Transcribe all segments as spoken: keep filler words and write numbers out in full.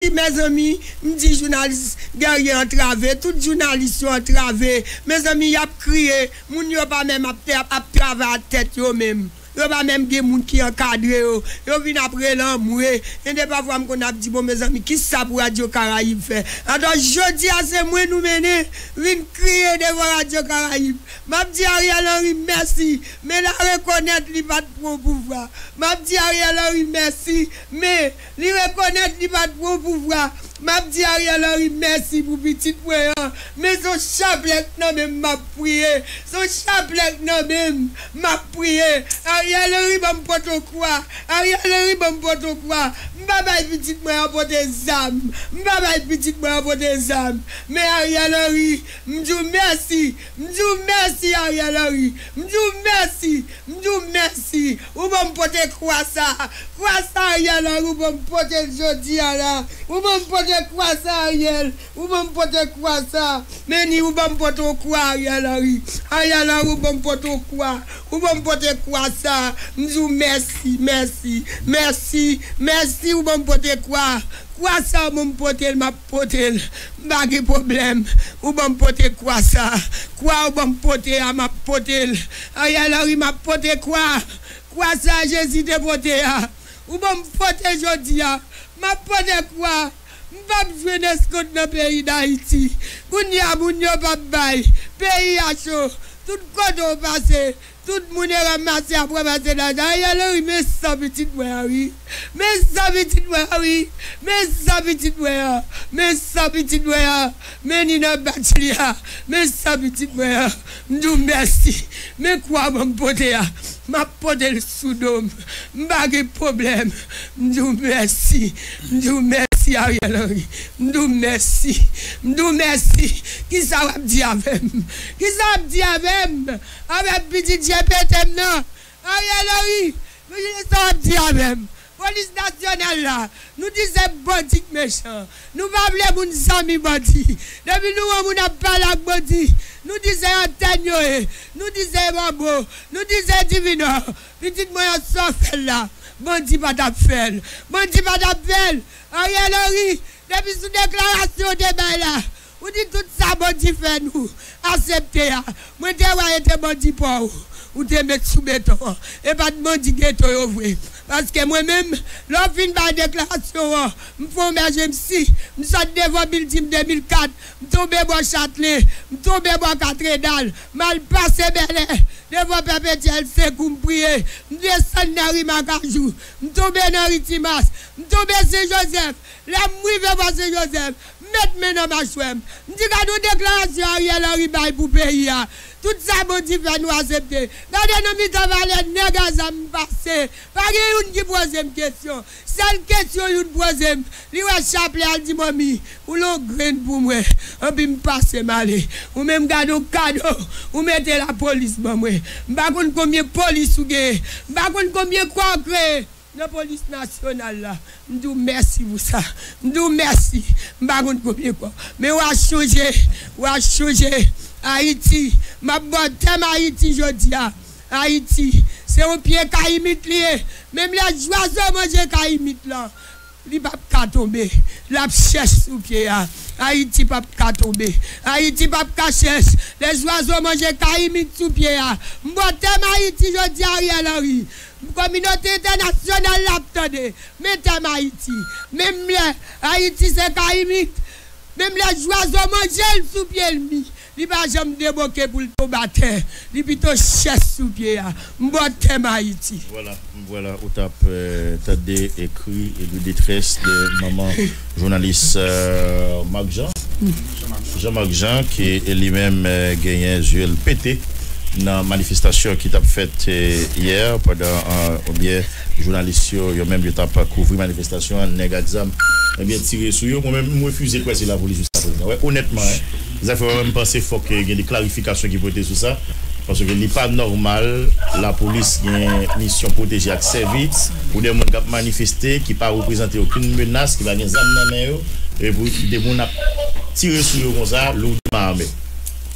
Mezanmi, m di jounalis Guerrier antrave, tout jounalis yo antrave. Mezanmi, y ap kriye, moun yo pa menm ap, ap, ap travay ak tèt yo menm. Yo pa menm gen moun ki ankadre yo. Yo vin ap rele anmwe. Gen de pafwa m konn ap di, bon, mezanmi, kisa pou Radyo Karayib fè? Atò, jodi a, se mwen nou mennen vin kriye devan Radyo Karayib. M ap di Ariel Henry mèsi, men l a rekonèt li pa t pran pouvwa. M ap di Ariel Henry mèsi, men li rekonèt li pa t pran pouvwa. M ap di Ariel Henry mèsi pou pitit mwen an. Men se yon chaplèt nan men m m ap priye. Se yon chaplèt nan men m m ap priye. Ariel Henry, ban m pote yon kwa. Ariel Henry, ban m pote yon kwa. M pa bay pitit mwen an pote zam. M pa bay pitit mwen an pote zam. Men Ariel Henry, m di w mèsi. M di w mèsi, Ariel Henry. M di w mèsi. M di w mèsi. Ou ban m pote kwa sa. Kwa sa, Ariel Henry, ou ban m pote l jodi a la. Ou ban m pote kwa sa, Ariel. Ou ban m pote kwa sa. Men ni ou ban m pote yon kwa, Ariel Henry. Ariel Henry, ou ban m pote yon kwa. Ou ban m pote kwa sa. M di w mèsi, mèsi, mèsi, mèsi, ou ban m pote kwa. Kwa sa ou ban m pote l, m ap pote l. M pa gen pwoblèm. Ou ban m pote kwa sa. Kwa ou ban m pote a, m ap pote l. Ariel Henry, m ap pote kwa. Kwa sa Jezi te pote a. Ou ban m pote jodi a. M ap pote kwa. M p ap jwenn eskont nan peyi Dayiti. Kounye a, moun yo p ap bay. Peyi a cho. Tout kote w pase, tout moun yo ranmase ap ranmase lajan. Ariel Henry, men san pitit mwen an, wi. Men san pitit mwen an, wi. Men san pitit mwen an. Men san pitit mwen an. Men ni nan bach li a. Men san pitit mwen an. M di w mèsi. Men kwa ban m pote a. M ap pote l sou do m. M pa gen pwoblèm. M di w mèsi. M di w mèsi, Ariel Henry. M di w mèsi. M di w mèsi. Kisa w ap di avè m? Kisa w ap di avè m? Avè pitit je pete m nan? Ariel Henry, men kisa w ap di avè m? Polis nasyonal la, nou di se bandi k mechan. Nou pa vle moun zanmi bandi. Depi nou wè moun ap pale ak bandi, nou di se antèn yo ye. Nou di se manbo. Nou di se divinò. Pitit mwen an, sa w fè l la, bandi pa t ap fè l. Bandi pa t ap fè l. Ariel Henry, depi sou deklarasyon w te bay la, ou di tout sa bandi fè nou aksepte a. Mwen te wè e te bandi pa w ou te met sou beton an. E pa t bandi geto yo vre. Paske mwen menm, lè w fin bay deklarasyon w an, m fè yon mèjensi, m sot devan bilding de mil kat, m tonbe bò Chatlen, m tonbe bò Katredal, m al pase Bèlè, devan Pèpetyèl Sekou m priye, m desann nan ri Makajou, m tonbe nan ri Timas, m tonbe Sen Jozèf. Lè m rive bò Sen Jozèf, m met men nan machwè m. M di, gade yon deklarasyon Ariel Henry bay pou peyi a. Tout sa bandi fè nou aksepte. Gade nan mitan valè nèg a zam m pase. Pa gen youn ki poze m kesyon. Sèl kesyon youn poze m, li wè chaplè a, l di, manmi, ou lon grenn pou mwen. Anpi m pase m ale. Ou menm gade yon kado ou mete lapolis ban mwen. M pa konn konbyen polis ou genyen. M pa konn konbyen kò w kreye nan polis nasyonal la. M di w mèsi pou sa. M di w mèsi. M pa konn konbyen kò. Men w a chonje, w a chonje. Ayiti, m ap ba w tèm Ayiti jodi a. Ayiti, se yon pye kayimit li ye. Menm lè zwazo manje kayimit lan, li p ap ka tonbe. L ap chèch sou pye a. Ayiti p ap ka tonbe. Ayiti p ap ka chèch. Lè zwazo manje kayimit sou pye a. M ba w tèm Ayiti jodi a, Ariel Henry. Kominote entènasyonal la ap tande. Men tèm Ayiti. Menm lè Ayiti se kayimit, menm lè zwazo manje l sou pye l mi, li pa janm deboke pou l tonbe atè. Li pito chèch sou pye a. M ba w tèm Ayiti. Vwala, vwala, ou t ap, eh, tande e kri e de detrès de manman jounalis, eh, Marc Jean. Jean Marc Jean, ki li menm, eh, genyen zye l pete nan manifestasyon ki t ap fèt, eh, yè, pandan, eh, oubyen jounalis yo, yo menm, yo t ap kouvri manifestasyon an, nèg ak zam, ebyen, tire sou yo. Mwen menm, m refize kwè se lapolis jiskaprezan. Wè, onètman, en, zafè mwen, m panse fòk, eh, gen de klarifikasyon ki pote sou sa. Paske li pa nòmal lapolis gen misyon pwoteje ak sèvi pou de moun k ap manifeste, ki pa reprezante okenn menas, ki pa gen zam nan men yo, e pou de moun ap tire sou yo konsa, lourdement armés.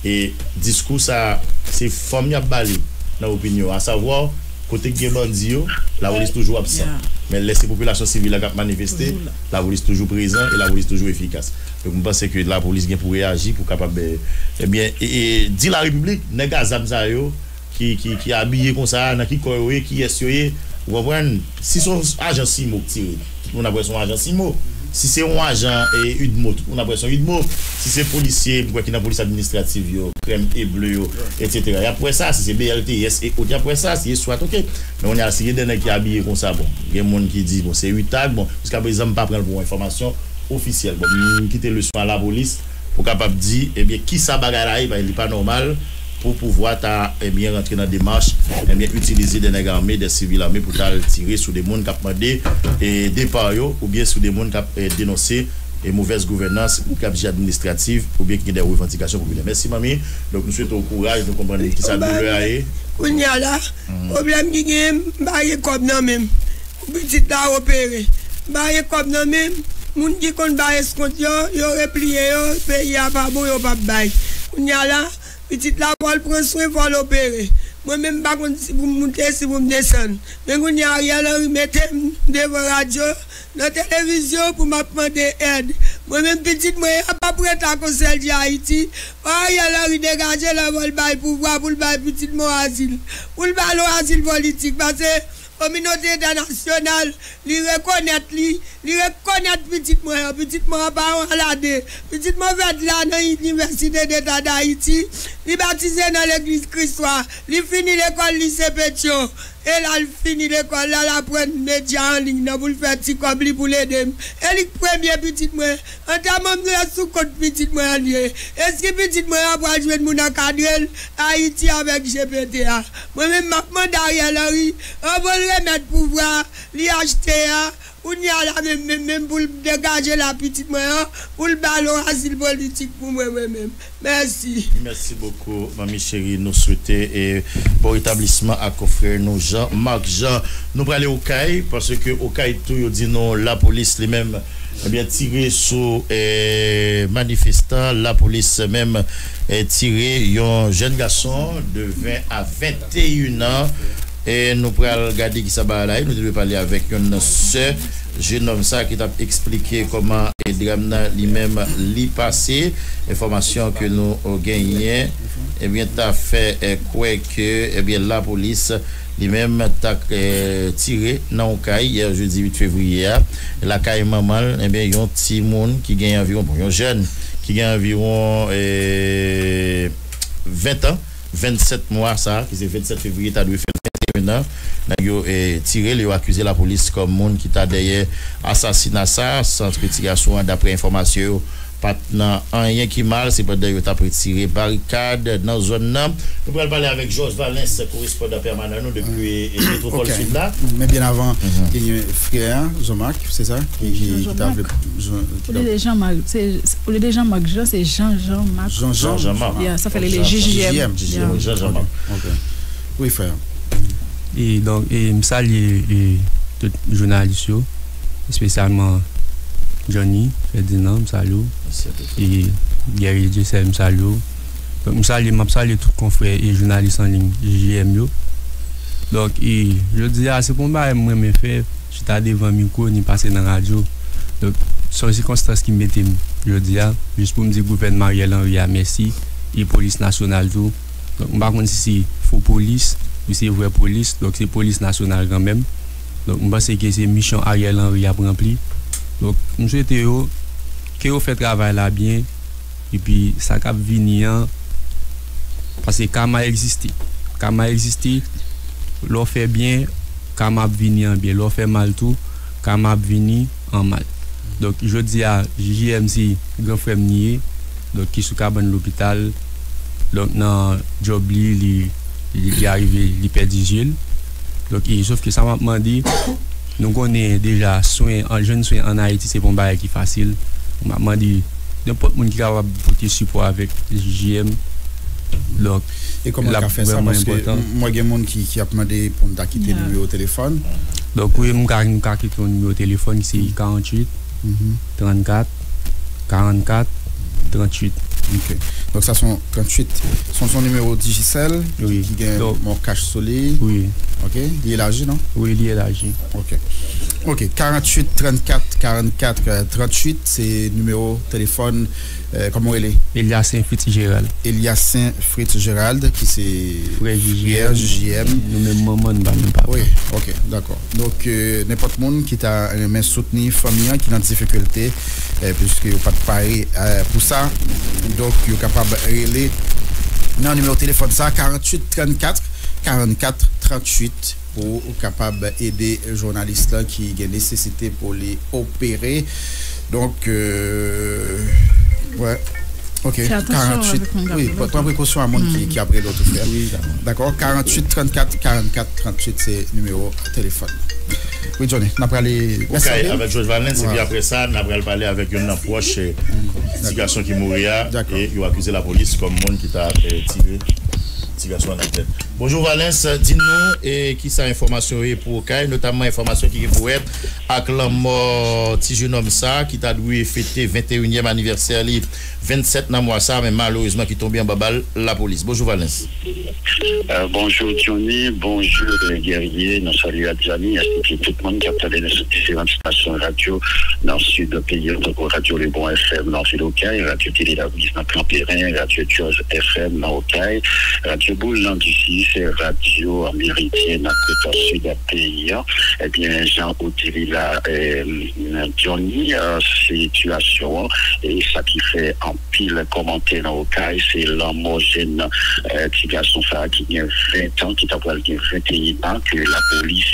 E diskou sa, se fòm y ap ba li nan opinyon, asavwa, Kote k gen bandi yo, lapolis toujou absan. Men lè se popilasyon sivil la k ap manifeste, lapolis toujou prezan e lapolis toujou efikas. Donk, m panse ke lapolis gen pou reyaji, pou kapab, eh, ebyen, e, e, di larepiblik, nèg a zam sa yo, ki, ki, ki abiye konsa, nan ki kò yo ye, kiyès yo ye, ou konprann? Si se yon ajan CIMO k tire, tout moun ap wè se yon ajan CIMO. Si se yon ajan, eh, UDMO, tout moun ap wè se yon UDMO. Si se polisye, m kwè ki nan polis administrativ yo, krèm e ble yo, etsetera. Y ap wè sa, si se BLTS e ot, y ap wè sa, si se swat, oke. Men kounye a, si gen de nèg ki abiye konsa, bon, gen moun ki di, bon, se UTAG, bon, jiskaprezan, m pa pran l pou yon enfòmasyon ofisyèl. Bon, m kite leson a lapolis pou kapab di, ebyen, kisa bagay la ye, paske li pa nòmal pou pouvwa ta, ebyen, rantre nan demach, ebyen, itilize de nèg ame, de sivil ame pou ta al tire sou de moun k ap mande, e, depa yo, oubyen sou de moun k ap, e, denonse e movèz gouvènans, ki ap jere administratif, oubyen ki gen de revandikasyon popilè. Mèsi, manmi. Donk, nou swete w kouraj, nou konprann kisa doulè a ye. Kounye a la, pwoblèm ki genyen, m pa gen kòb nan men m. Pou pitit la opere. M pa gen kòb nan men m. Moun ki konn bay eskont yo, yo repliye yo, peyi a pa bon, yo p ap bay. Kounye a la, pitit la, fò l pran swen, fò l opere. Mwen menm, m pa konn si pou m moute, si pou m desann. Men kounye a, Ariel Henry mete m devan radyo, nan televizyon pou m ap mande èd. Mwen menm pitit mwen an p ap ret ak yon sèl di Ayiti. Ariel Henry degaje l anvan l bay pouvwa pou l bay pitit mwen azil. Pou l ba l yon azil politik. Paske kominote entènasyonal, li rekonèt li, li rekonèt pitit mwen an. Pitit mwen an pa yon alade. Pitit mwen fèt la nan Inivèsite Deta d Ayiti. Li batize nan legliz Kris Wa. Li fini lekòl lise Petyon. E l al fini lekòl la, l aprann medya an liy nan pou l fè ti kòb li pou l ede m. E li k premye pitit mwen. Antèman m se sou kont pitit mwen an l ye. E si pitit mwen an pral jwenn moun ankadre l, Ayiti avèk G P T a. Mwen menm m ap mande Ariel Henry, anvan l remèt pouvwa li achte a, kounye a la menm, menm, menm pou l degaje la pitit mwen an, pou l ba l yon azil politik pou mwen, mwen menm. Mèsi. Mèsi bokou, manmi cheri. Nou swete, eh, bon retablisman a konfrè nou Jean Marc Jean. Nou prale Okay, paske Okay tou, yo di nou lapolis li menm, ebyen, tire sou, eh, manifestan. Lapolis menm, eh, tire yon jèn gason de ven a venteyen an. E nou pral gade kisa bagay la ye. Nou te dwe pale avèk youn nan sè jennonm sa ki t ap eksplike kòman, e, dram nan li menm li pase. Enfòmasyon ke nou, e, genyen, ebyen, ta fè, e, kwè ke, ebyen, lapolis li menm ta, e, tire nan yon kay yè jedi uit fevriye a, lakay manman l, ebyen, yon timoun ki gen anviwon, bon, yon jèn ki gen anviwon, e, ven an, vennsèt mwa sa, ki se vennsèt fevriye, ta dwe fè venteyen an. Nèg yo, e, tire l, yo akize lapolis kòm moun ki ta dèyè asasina sa, sant retire asou an, daprè enfòmasyon yo, pa t nan anyen ki mal, se pandan yo t ap retire barikad nan zòn nan. Nou pral pale avèk Georges Valens, korespondan pèmanan nou depi, e, Metwopòl Sid la. Men byen avan, genyen frè a, Jean Marc, se sa? Ki, ki, ki ta vle. Ou li de Jean Marc, se, ou li de Jean Marc Jean, se Jean Jean Marc. Jean Jean Marc. Ya, sa fè li le J J M. J J M, Jean Jean Marc. Ok. Wi, frè. E donk, e, m salye, e, tout jounalis yo, espesyalman Johnny Ferdinand, m salye w. E Guerrier Dieuseul, m salye w. Donk, m salye, m ap salye tout konfrè e jounalis an liy J J M yo. Donk, e, jodi a, se pa yon bagay mwen renmen fè, chita devan mikwo, ni pase nan radyo. Donk, se yon sikonstans ki mete m jodi a, jis pou m di gouvènman Ariel Henry a mèsi, e polis nasyonal tou. Donk, m pa konn si se fo polis, ou se vrè polis, donk se polis nasyonal kanmenm. Donk, m panse ke se misyon Ariel Henry ap ranpli. Donk, m swete yo, ke yo fè travay la byen, epi sa k ap vini an, paske kama egziste. Kama egziste, lè w fè byen, kama ap vini an byen. Lè w fè mal tou, kama ap vini an mal. Donk, jodi a, J J M se gran frè m li ye, donk, ki sou kabann lopital. Donk, nan djòb li, li, li, li arive, li pèdi zye l. Donk, e, sòf ke sa m ap mande, nou konnen deja swen, an, jwenn swen ann Ayiti, se pa yon bagay ki fasil. M ap mande nenpòt moun ki kapab pote sipò avèk J J M. Donk, e kòman l ap ka fè sa? Paske m, m wè gen moun ki, ki ap mande pou n ta kite nimewo telefòn. Donk, wi, m ka, m ka kite yon nimewo telefòn ki se karanntuit, trannkat, karannkat, tranntuit. Ok. Donk sa se yon tranntuit. Se yon, se yon nimewo Digicel ki gen yon kach sou li. Wi. Ok, li elaji, non? Wi, li elaji. Ok. Ok, karanntuit trannkat karannkat tranntuit, se nimewo telefòn, euh, kòman w rele? Eliasen Fritz Gérald. Eliasen Fritz Gérald, ki se frè J J M. Nou menm manman, nou pa menm papa. Wi, ok, dakò. Donk, euh, nenpòt moun ki ta renmen soutni fanmi an ki nan difikilte, euh, puiske yo pa t pare, euh, pou sa, donk yo kapab rele nan nimewo telefòn sa, karanntuit trannkat karannkat tranntuit, pou ou kapab ede jounalis la ki gen nesesite pou li opere. Donk, euh, wè. Ok, karanntuit. Wi, pran prekosyon a moun ki, ki ap rele w tou, frè. Wi, dakò. Dakò, karanntuit trannkat karannkat tranntuit se nimewo telefòn. Wi, Johnny, n ap prale. Mèsi anpil. Avèk George Valens, epi apre sa, n ap pral pale avèk youn nan pwòch, eh, ti gason ki mouri a, e yo akize lapolis kòm moun ki ta, eh, tire ti gason an nan tèt. Bonjou, Valens, di nou, eh, kisa enfòmasyon yo ye pou Okay, notamman enfòmasyon ki gen pou wè ak lanmò ti jenòm sa ki ta dwe fete venteyinyèm anivèsè li, vennsèt nan mwa sa, men malerezman ki tonbe anba bal lapolis. Bonjou, Valens. Euh, bonjou, Johnny. Bonjou, euh, Guerrier. Nou salye Adjani, enstiti tout moun k ap tande nou sou diferan estasyon radyo nan sid peyi an, tankou Radyo Lebon F M nan vil Okay, Radyo Tele Labwiz nan Kanperen, Radyo Jazz F M nan Okay, Radyo Boul nan D C, se Radyo Meridyen nan kote sid peyi an. Ebyen, jan ou di li la, eh, Johnny, eh, sitiyasyon an, e sa ki fè anpil kòmantè nan Okay, se lanmò jèn, eh, ti gason sa a ki gen ven tan, ki ta pral gen venteyen an, ke lapolis,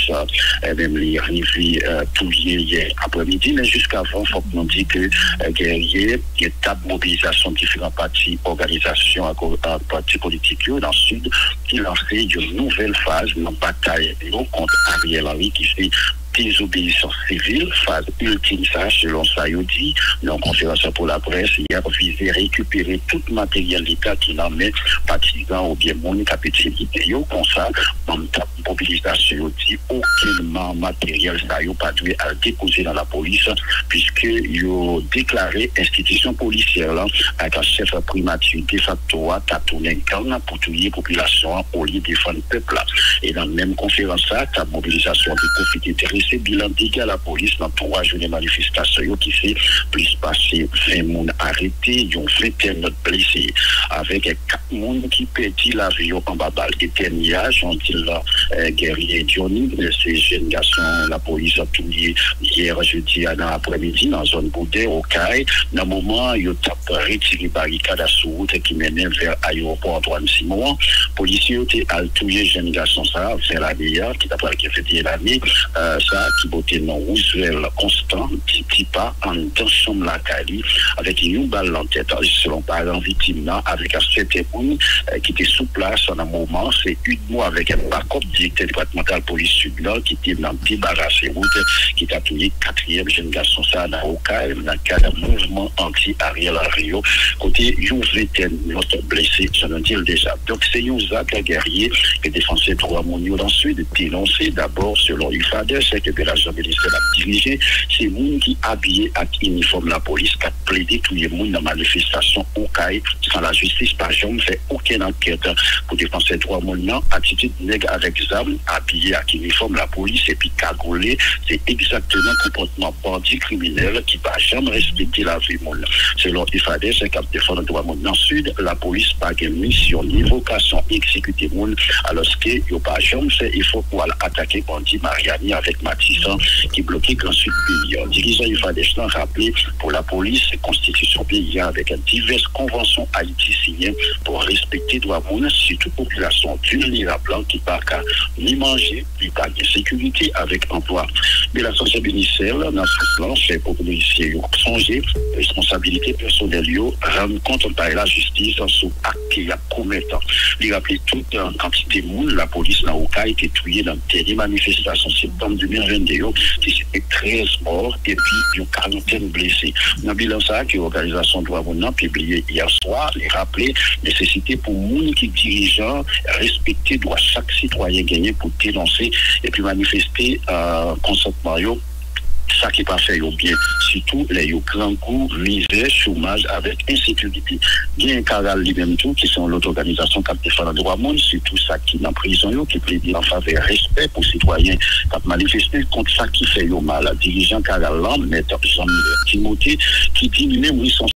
eh, menm li rive, eh, touye yè aprèmidi. Men jiskavan, fòk nou di ke, eh, Guerrier, gen tab mobilizasyon diferan pati, òganizasyon ak, ak pati politik yo nan sid ki lanse yon nouvèl faz nan batay yo kont Ariel Henry, ki se dezobeyisans sivil. Faz iltim sa, selon sa yo di nan yon konferans pou laprès, y ap vize rekipere tout materyèl leta ki nan men patizan oubyen moun k ap itilize yo. Konsa, manm tab mobilizasyon yo di okenn ma-, materyèl sa yo pa dwe al depoze nan lapolis, piske yo deklare enstitisyon polisyè lan ak chèf primati defakto a ta tounen gang pou touye popilasyon an olye defann pèp la. E nan menm konferans sa, tab mobilizasyon an te pwofite drese bilan dega lapolis nan twa jounen manifestasyon yo, ki se plis pase ven moun arete, yon ventèn lòt blese, avèk kat moun ki pèdi lavi yo anba bal. E dènye a, jan w di l la, eh, Guerrier Johnny, se jèn gason lapolis touye yè jedi a nan aprèmidi nan zòn Boudè, Okay, nan moman yo t ap retire barikad sou wout ki mennen vè ayewopò Antoine Simon an. Polisye yo te al touye jèn gason sa a, ven lane a, ki ta pral gen venteyen lane, eh, sa a ki pote non Roosevelt Constant, Titipa, anndan chanm lakay li, avèk yon bal nan tèt. Selon paran viktim nan, avèk sèten moun, eh, ki te sou plas nan moman, se Udmo avèk Bakòp, direktè depatmantal polis sid nan, ki te nan debarase wout, ki ta touye katriyèm jèn gason sa a nan Okay, nan kad mouvman anti Ariel Henry yo, kote yon ventèn lòt blese, jan nou di l deja. Donk, se yon zak Guerrier ke defansè dwa moun yo nan sid denonse. Dabò, selon UFADES, ke Belajan Melisèl ap dirije, se moun ki abiye ak inifòm lapolis k ap plede touye moun nan manifestasyon Okay, san lajistis pa janm fè okenn ankèt. Pou defansè dwa moun nan, atitid nèg avèk zam, abiye ak inifòm lapolis epi kagoule, se egzakteman konpòtman bandi kriminèl ki pa janm respekte lavi moun. Selon UFADES, k ap defann dwa moun nan sid, lapolis pa gen misyon ni vokasyon egzekite moun, alòske yo pa janm fè efò pou al atake bandi Maryani avèk Matisan ki bloke Gran Sid peyi a. Dirijan UFADES lan raple, pou lapolis, se konstitisyon peyi a avèk divès konvansyon Ayiti siyen pou respekte dwa moun, sitou popilasyon vilnerab lan ki pa ka ni manje, li pa gen sekirite avèk anplwa. Belajan Melisèl, nan sans lan, fè polisye yo sonje responsabilite pèsonèl yo, rann kont bay lajistis sou ak ke y ap komèt. Li raple tout, eh, kantite moun lapolis nan Okay te touye nan dènye manifestasyon septanm de mil vennde yo, ki se te trèz mò epi yon karantèn blese. Nan bilan sa a ke òganizasyon dwa moun nan pibliye yè swa, li raple nesesite pou moun ki dirijan respekte dwa chak sitwayen genyen pou denonse epi manifeste, eh, konsantman yo sa ki pa fè yo byen, sitou lè yo grangou, mizè, chomaj avèk ensekirite. Gen Karal li menm tou, ki se yon lòt òganizasyon k ap defann dwa moun, sitou sa ki nan prizon yo, ki plede an favè respè pou sitwayen k ap manifeste kont sa ki fè yo mal. Dirijan Karal lan, Mèt Jean Milet Timothée, ki di li menm wi se yon